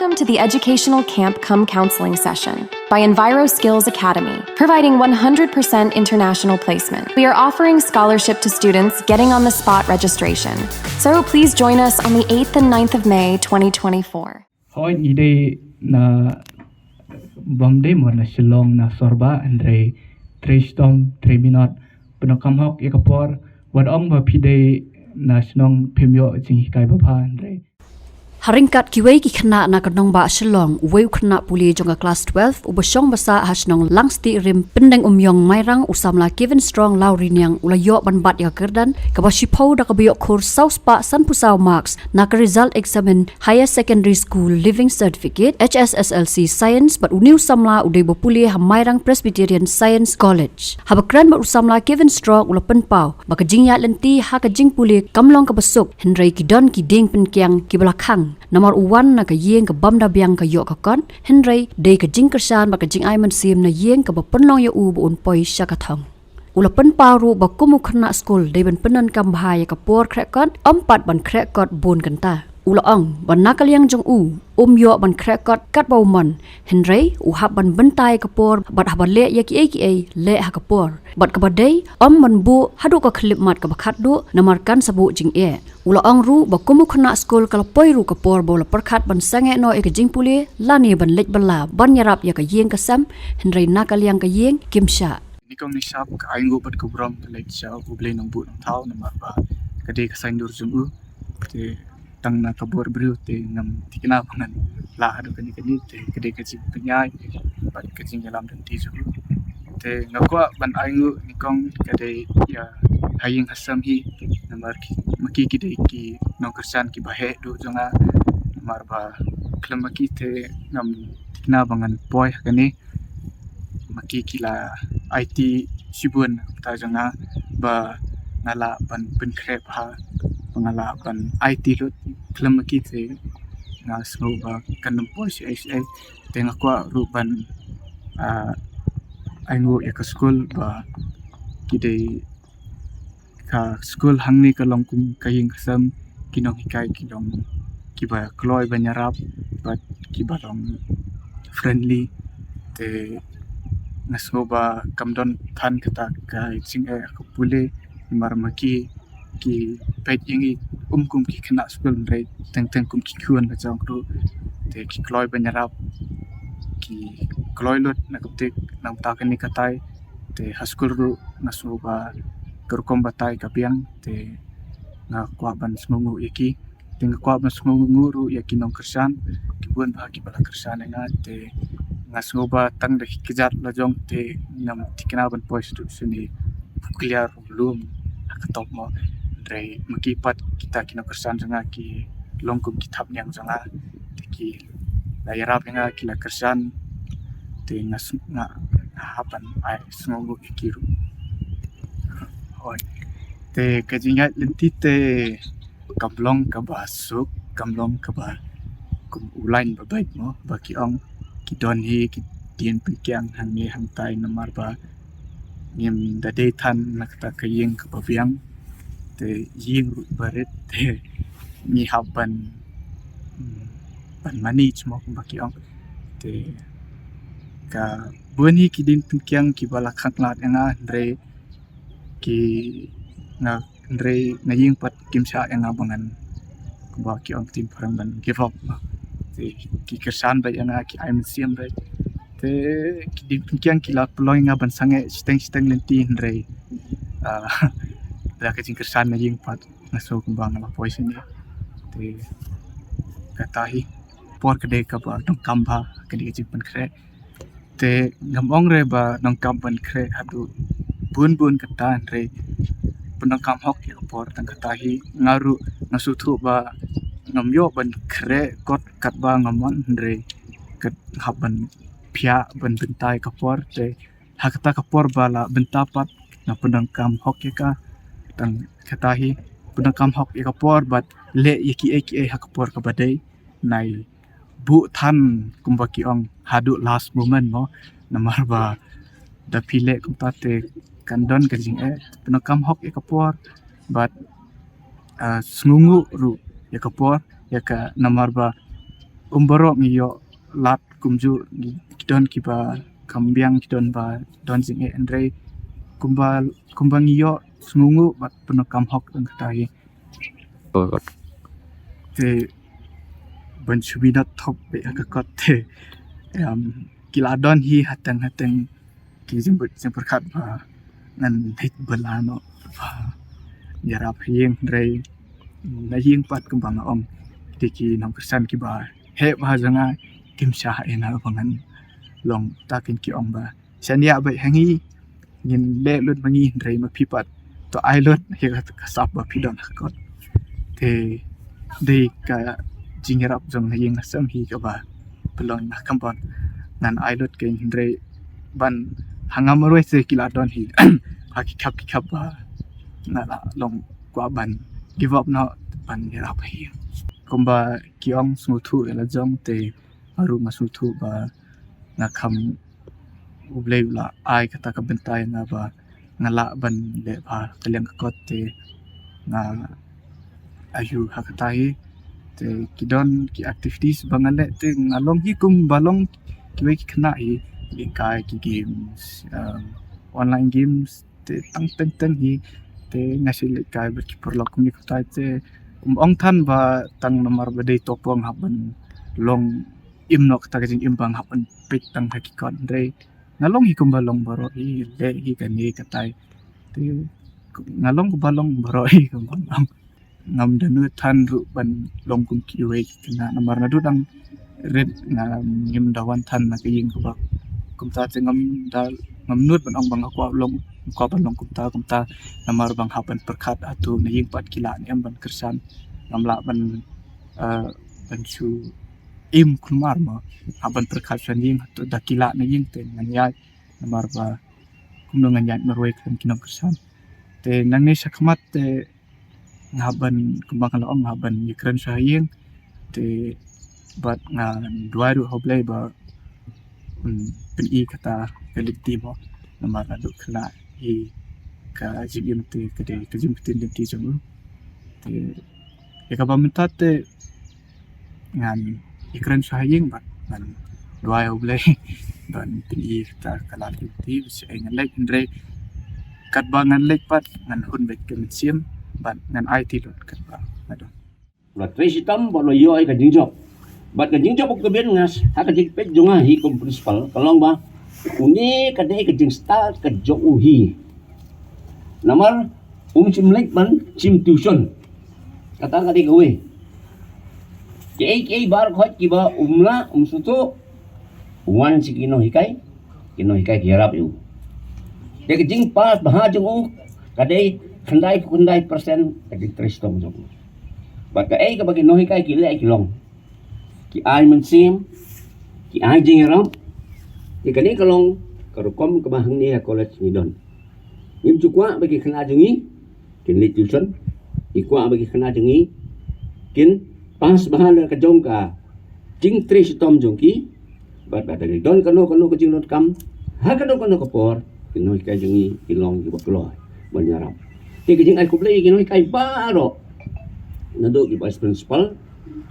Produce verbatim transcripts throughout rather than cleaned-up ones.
Welcome to the educational camp cum counseling session by Enviro Skills Academy, providing one hundred percent international placement. We are offering scholarship to students getting on the spot registration. So please join us on the eighth and ninth of May twenty twenty-four. Hoi, ngi dei na bam dei mo na Shillong na Sorba, hynrei trei shitom trei minot, pyndonkam hok ïa ka por. Wat ong ba phi dei na shnong phim ïoh jinghikai babha, hynrei ha ryngkat kiwei ki khynnah na ka nongbah Shillong, uwei u khynnah pule jong ka klas twelve uba shong ba sah ha shnong Langstieh Rim, Pyndengumiong Mairang, u samla Kevin Strong Lawriniang, u la ïoh ban bat ïa ka kyrdan kaba shiphew da kaba ïoh khur saw spah sanphew saw marks na ka result examen Higher Secondary School Leaving Certificate, H S S L C Science, bad une u samla u dei ba pule ha Mairang Presbyterian Science College. Haba kren bad u samla Kevin Strong, u la pynpaw ba ka jingïaid lynti ha ka jingpule kam long kaba suk, hynrei ki don ki diengpynkiang kiba la khang namar u wan na ka ïing ka bym da biang ka ïoh ka kot, hynrei dei ka jingkyrshan bad ka jingai mynsiem na ïing kaba pynlong ïa u ba un poi sha ka thong. U la pynpaw ruh ba kum u khynnah skul dei ban pyndonkam bha ïa ka por khreh kot, ym pat ban khreh kot bun kynta. U la ong ba na ka liang jong u, um ïoh ban khreh kot katba u mon, hynrei u hap ban bynta ïa ka por bad haba leh ïa kiei kiei, leh ha ka por. Bad kaba dei, ym ban buh haduh ka khyllipmat kaba khatduh namar kan sa buh jingeh. U la ong ruh ba kum u khynnah skul, ka la poi ruh ka por ba u la pyrkhat ban sangeh noh ïa ka jingpule lane ban leit bylla ban ïarap ïa ka ïing ka sem, hynrei na ka liang ka ïing kim shah. Nyngkong nyngkong ka ainguh bad ka burom ka leit sha U Blei Nongbuh Nongthaw namar ba ka dei ka saiñdur jong u. Te tang na ka bor briew te ngam thikna ba ngan lah haduh kane kane, te ka dei ka jingpynïaid bad ka jingïalam lynti jong u. Te nga kwah ban ainguh nyngkong ka dei ïa ha ïing ha sem hi, namar ki, ma ki ki dei ki nongkyrshan kiba heh duh jong nga, namar ba khlem ma ki te ngam thikna ba ngan poi ha kane. Ma ki ki la aiti shibun na ka bynta jong nga ba nga lah ban pynkhreh bha, ba nga lah ban aiti lut. Khlem ma ki te nga sngew ba kan ym poi shaei shaei. Te nga kwah ruh ban, ah, ainguh ïa ka skul ba ki dei, ka skul hangne ka long kum ka ïing ka sem, ki nonghikai ki long kiba kloi ban ïarap bad kiba long friendly. Te nga sngew ba kam don than kata ka jingeh ha ka pule, namar ma ki ki peit ïa ngi um kum ki khynnah skul, hynrei teng teng kum ki khun la jong ruh. Te ki kloi ban ïarap, ki kloi lut na ka bynta, na ka bynta kane ka tai. Te ha skul ruh nga sngew ba ka rukom batai ka biang, te nga kwah ban sngewnguh ïa ki. Te nga kwah ban sngewnguh ruh ïa ki nongkyrshan, ki bun bha kiba la kyrshan ïa nga. Te nga sngew ba tang da ki kjat la jong te ngam thikna ban poi shaduh shane, pukliar lum ha ka top mo. Hynrei ma ki pat kita ki nongkyrshan jong nga ki long kum ki thapniang jong nga. Te ki la ïarap ïa nga, ki la kyrshan. Te nga sng-, nga, nga hap ban ai sngewnguh ïa ki ruh. Hoi. Te ka jingïaid lynti te kam long kaba suk, kam long kaba kum u lain ba beit mo, ba ki ong ki don hi ki diengpynkiang hangne hangtai namar ba ngim da dei than na kata ka ïing kaba biang. Te ïing ruh ba rit, te ngi hap ban, mm, ban manage mo kumba ki ong. Te ka bun hi ki diengpynkiang kiba la khang lad ïa nga, hynrei ki, nga, hynrei na ïing pat kim shah ïa nga ba ngan, kumba ki ong ktien phareng, ban give up. Te ki kyrshan beit ïa nga, ki ai mynsiem beit. Te ki diengpynkiang ki la pynlong ïa nga ban sangeh shiteng shiteng lynti, hynrei, ah, da ka jingkyrshan na ïing pat nga sngew kumba nga la poi shane. Te kata hi, por ka dei kaba donkam bha, ka dei ka jingpynkhreh. Te ngam ong re ba donkam ban khreh haduh bun bun kata, hynrei pyndonkam hok ïa ka por tang kata hi. Nga ruh nga sngewthuh ba ngam ïoh ban khreh kot katba nga mon, hynrei nga hap ban phiah ban bynta ïa ka por. Te ha kata ka por ba la bynta pat nga pyndonkam hok ïa ka. Tang kata hi, pyndonkam hok ïa ka por bad leh ïa kiei kiei ha ka por kaba dei. Nai buh than kumba ki ong haduh last moment mo, namar ba da phi leh kumta te kan don ka jingeh. Pyndonkam hok ïa ka por bad, ah, sngewnguh ruh ïa ka por, ïa ka, namar ba Kum baroh ngi ïoh lad kumjuh, ki don kiba kham biang, ki don ba don jingeh, hynrei kumba, kumba ngi ïoh sngewnguh bad pyndonkam hok, dang kata hi. Te ban shu minot thop beit ha ka kot te, em, ki la don hi hateng hateng ki jingpyrkhat ba ngan leit bylla noh ba ïarap ha ïing, hynrei na ïing pat, kumba nga ong, te ki nongkyrshan kiba heh bha jong nga kim shah ïa nga ba ngan long. Ta kin ki ong ba shaniah beit ha ngi, ngin leh lut ma ngi, hynrei ma phi pat to ai lut ïa ka sap ba phi don ha kot. Te dei ka jingïarap jong na ïing na sem hi kaba pynlong na kambon ngan ai lut kein, hynrei ban ha nga marwei te ki la don hi ha ki khap ki khap ba nga la long kwah ban give up noh ban ïarap hi. Kumba ki ong, sngewthuh ïa la jong, te nga ruh nga sngewthuh ba nga kham, U Blei u la ai kata ka bynta ïa nga ba nga lah ban leh bha ka liang ka kot, te nga aiu ha kata hi. Te ki don ki activities ba nga leh, te nga long hi kumba long kiwei ki khynnah hi, lehkai ki games, um, online games, te tang teng teng hi. Te nga shu lehkai bad ki paralok kumne kumtai, te ym ong than ba tang namar ba dei to pong hap ban long im noh kata ka jingim ba nga hap ban peit tang ha ki kot, hynrei nga long hi kumba long baroh hi, leh hi kane katai. Te nga long kumba long baroh hi kumba long. Ngam da nud than ruh ban long kum kiwei ki khynnah, namar naduh dang rit nga ngim da wan than na ka ïing kaba kumta, te ngam da, ngam nud ban ong ba nga kwah long, kwah ban long kumta kumta, namar ba nga hap ban pyrkhat hato na ïing pat ki lah ne em ban kyrshan. Ngam lah ban, eh, ban shu im kulmar mo, hap ban pyrkhat sha ïing hato da ki lah na ïing, te ngan ïaid, namar ba kumno ngan ïaid marwei khlem ki nongkyrshan. Te nangne shakhmat te nga hap ban, kumba nga la ong, nga hap ban ïakren sha ïing, te bad nga duwai ruh ha U Blei ba un pyni kata ka lynti mo, namar naduh khynnah hi ka jingim te ka dei ka jingpyntip lynti jong u. Te ïa kaba mynta te ngan ïakren sha ïing bad ngan duwai ha U Blei ban pyni kata ka lad lynti, bad sha ngan leit, hynrei katba ngan leit pat ngan hun beit ka mynsiem bad ngan aiti lut katba nga don. La trei shitom bad la ïoh ïa ka jingjop. Bad ka jingjop ka bynta nga, ha ka jingpeit jong nga hi kum principal, ka long ba une ka dei ka jingstad ka jong u hi. Namar um shym leit ban shim tuition. Kata ka dei kawei. Kiei kiei baroh kiba um lah, um sngewthuh, wan sha ki nonghikai, ki nonghikai ki ïarap ïa u. Te ka jingpass bha jong u ka dei khyndai phew khyndai percent ka jingtrei shitom jong u. Bad kaei kaba ki nonghikai ki leh ki long, ki ai mynsiem, ki ai jingïarap. Te kane ka long ka rukom kaba hangne ha college ngi don. Ngim ju kwah ba ki khynnah jong ngi kin leit tuition. Ngi kwah ba ki khynnah jong ngi kin pass bha na ka jong ka jingtrei shitom jong ki. Bad lada ki don kano kano ka jingdonkam ha kano kano ka por, ki nonghikai jong ngi ki long kiba kloi ban ïarap. Te ka jingai khublei ïa ki nonghikai baroh, naduh ki vice principal,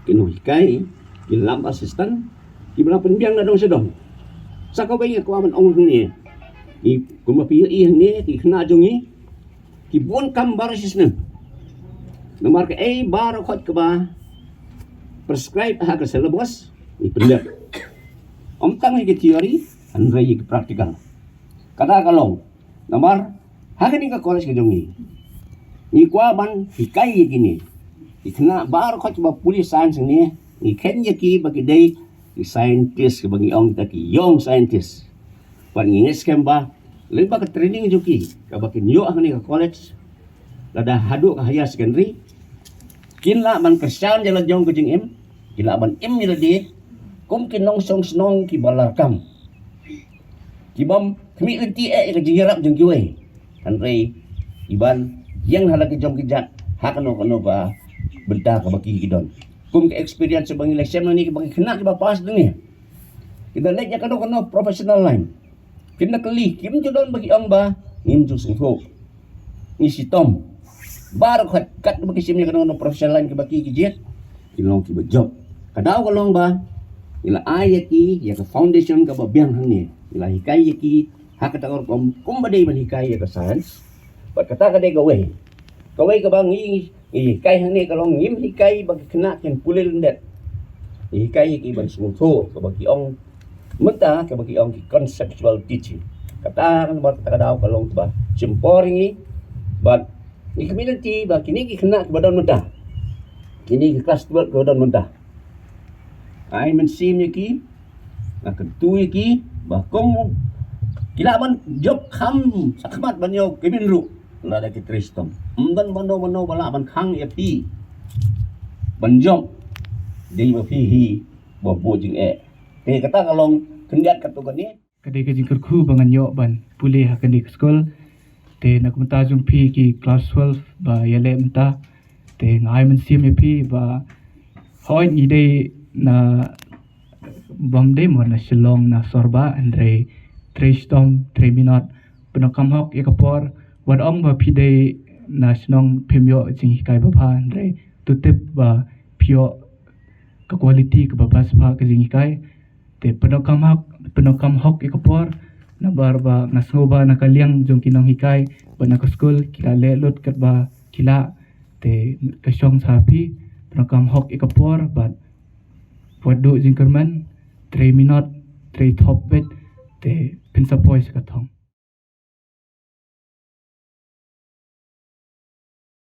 ki nonghikai, ki lab assistant, kiba la pynbiang na dong sha dong. Sa kawei nga kwah ban ong hangne, ngi, kumba phi ïohi hangne, ki khynnah jong ngi ki bun kam baroh shisnem. Namar kaei baroh khoit kaba prescribe ha ka syllabus ngi pyndep. Ym tang ïa ki theory, hynrei ïa ki practical. Kata ka long, namar ha kane ka college ka jong ngi, ngi kwah ban hikai ïa kine ki khynnah baroh khoit kaba pule science hangne, ngi khein ïa ki ba ki dei ki scientist, kaba ngi ong kita ki young scientist. Bad ngi ngeit skhem ba lyngba ka training jong ki kaba kin ïoh hangne ka college, lada haduh ka higher secondary, kin lah ban kyrshan ïa la jong ka jingim, kin lah ban im ïa lade kum ki nongshong shnong kiba la rkam, ki bym khmih lynti eh ïa ka jingïarap jong kiwei, hynrei ki ban ïeng ha la ki jong ki jait ha kano kano ka bynta kaba ki, ki don. Kum ka experience ba ngi la shem nangne, kiba ki khynnah kiba pass nangne, ki da leit ïa kano kano professional line. Kin da kylli, kim ju don ba ki ong ba ngim ju sngewthuh. Ngi shitom. Baroh khoit katba ki shim ïa kano kano professional line kiba ki, ki jied, ki long kiba jop. Ka daw ka long ba Ngi la ai ïa ki ïa ka foundation kaba biang hangne. Ngi la hikai ïa ki ha kata ka rukom kumba dei ban hikai ïa ka science. Bad kata ka dei kawei. Kawei kaba ngi ngi hikai hangne ka long ngim hikai ba ki khynnah kin pule lyndet. Ngi hikai ïa ki ban sngewthuh kaba ki ong mynta kaba ki ong ki conceptual teaching. Kata kan bar kata ka daw ka long kaba shim por ïa ngi. Bad ngi community ba kine ki khynnah kiba don mynta, kine ki klas twelve kiba don mynta, ai mynsiem ïa ki, nga kyntu ïa ki ba kum ki lah ban jop kham shakhmat ban ïoh ki bin ruh lada ki trei shitom. Ym don mano mano ba lah ban khang ïa phi ban jop. Dei ba phi hi ba buh jingeh. Te kata ka long khyndiat katto katne. Ka dei ka jingkyrkhu ba ngan ïoh ban pule ha kane ka skul. Te na ka bynta jong phi ki klas twelve ba ïaleh mynta, te nga ai mynsiem ïa phi ba hooid ngi dei na bym dei mo na Shillong na Sorbah, hynrei trei shitom trei minot, pyndonkam hok ïa ka por. Wat ong ba phi dei na shnong phim ïoh jinghikai babha, hynrei to tip ba phi ïoh ka quality kaba bha sha ka jinghikai. Te pyndonkam hok, pyndonkam hok ïa ka por. Namar ba nga sngew ba na ka liang jong ki nonghikai bad na ka skul ki la leh lut katba ki lah. Te ka shong sha phi, pyndonkam hok ïa ka por bad wat duh jingkyrmen, trei minot, trei thop beit, te phin sa poi sha ka thong.